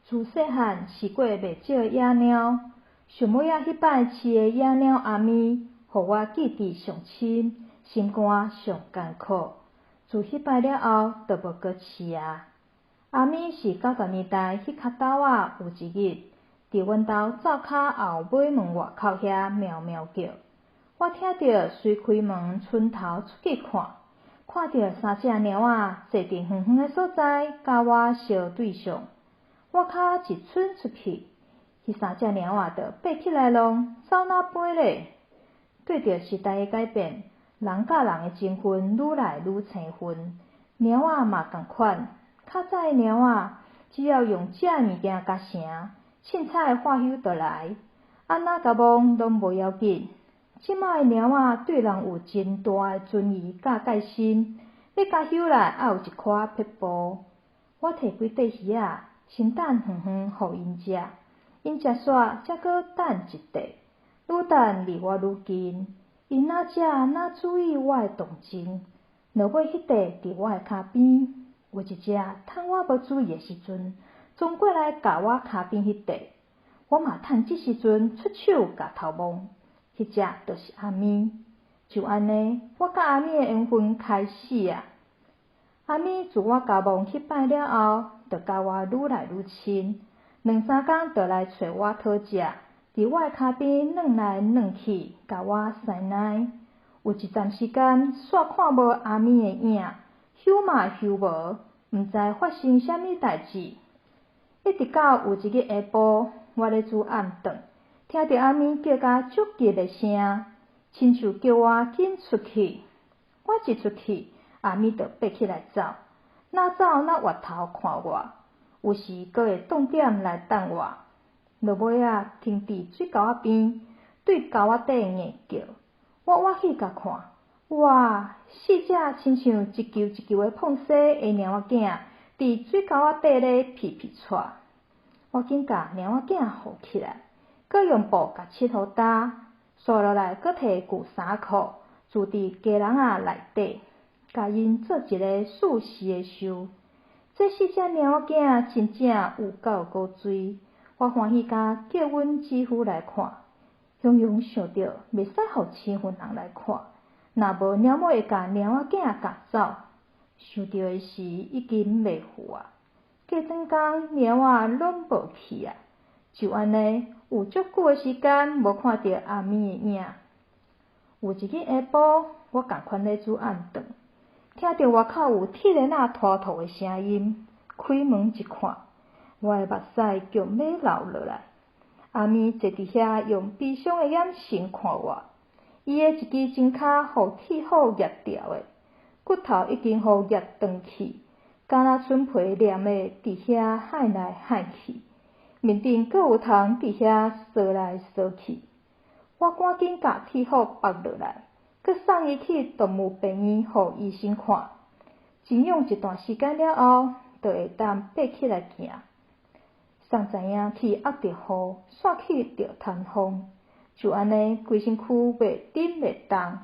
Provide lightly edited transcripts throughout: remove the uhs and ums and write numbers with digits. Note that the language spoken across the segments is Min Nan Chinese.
自細漢飼過袂少的野貓，上尾仔彼擺飼的野貓阿咪，予我記佇上深，心肝上艱苦。自彼擺了後，就無閣飼啊。阿咪是90年代彼較晝仔有一日，佇阮兜灶跤後尾門外口遐喵喵叫。我聽著，隨開門伸頭出去看，看著三隻貓仔坐佇遠遠的所在，佮我相對相。我跤一伸出去，彼三隻貓仔就爬起來攏走哪般咧？對著時代的改變，人佮人的情份愈來愈生分，貓仔嘛仝款。較早的貓仔，只要用食的物件共唌，凊彩喝溴就來，按怎共摸攏無要緊。這馬的貓仔對人有真大的存疑佮戒心，欲共溴來愛有一寡撇步。我提幾塊魚仔，先等遠遠予𪜶食，𪜶食煞才閣等一塊，愈等離我愈近，𪜶若食若注意我的動靜，落尾彼塊佇我的跤邊，有一隻趁我無注意的時陣，鑽過來咬我跤邊彼塊，我嘛趁這時陣出手共頭摸，彼隻就是阿咪。就按呢，我佮阿咪的緣分開始啊。阿咪自我共摸彼擺了後，就佮我愈來愈親，兩三工就來揣我討食，佇我的跤邊轉來轉去，共我師奶。有一陣時間，煞看無阿咪的影，溴嘛溴無，毋知發生啥物代誌。一直到有一日下晡，我咧煮暗頓，聽著阿咪叫甲足急的聲，親像叫我緊出去。我一出去，阿咪就爬起來走，若走若回頭看我，有時閣會當點來等我。落尾仔停佇水溝仔邊，對溝仔底硬叫。我倚去共看，哇！四隻親像一球一球的膨踅的貓仔囝，佇水溝仔底咧皮皮掣。我緊共貓仔囝抱起來，閣用布共拭予焦，紲落來閣提舊衫褲，蹛佇雞籠仔內底，共𪜶做一个舒適的岫。這四隻貓仔囝真正有夠古錐，我歡喜甲叫阮姊夫來看，雄雄想著袂使予生份人來看，若無貓母會共貓仔囝咬走。想著的時已經袂赴啊！過轉工貓仔攏無去啊，就按呢有足久的時間無看著阿咪的影。有一日下晡，我仝款咧煮暗頓，聽著外口有鐵鏈仔拖拖的聲音，開門一看，我的目屎強欲流落來。阿咪坐佇遐，用悲傷的眼神看我。伊的一支前跤予鐵斧壓掉的，骨頭已經予壓斷去，敢若蓀皮黏的佇遐幌來幌去，面頂閣有蟲佇遐踅來踅去。我趕緊共鐵斧縛落來，閣送伊去動物病院予醫生看。靜養一段時間了後，就會當爬起來行。送知影去壓著雨，煞去著颱風，就按呢規身軀袂振袂動。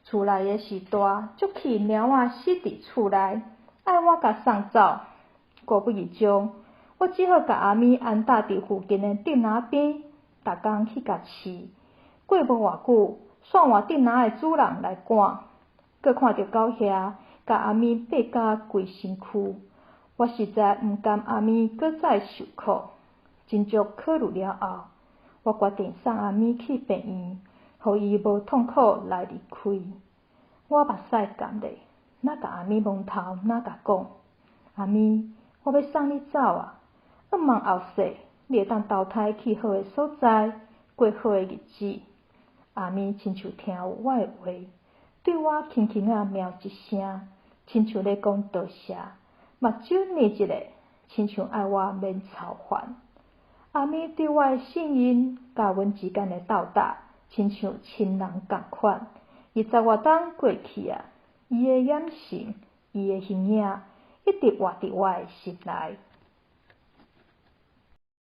厝內的序大，足氣貓仔死佇厝內，愛我共送走。孤不意中，我只好共阿咪安搭佇附近的竹林邊，逐工去共飼。過無偌久，煞換竹林的主人來趕，閣看著狗遐共阿咪爬甲規身軀。我實在毋甘阿咪閣再受苦，斟酌考慮了後，我決定送阿咪去病院，予伊無痛苦來離開。我目屎乾咧，若共阿咪摸頭，若共講：阿咪，我欲送你走啊！向望後世，你會當投胎去好的所在，過好的日子。阿咪親像聽有我的話，對我輕輕仔喵一聲，親像咧講多謝。目睭睨一下，親像愛我免操煩。阿咪對我的信任，佮阮之間的鬥膽，親像親人仝款。二十外冬過去啊，伊的眼神，伊的形影，一直活佇我的心內。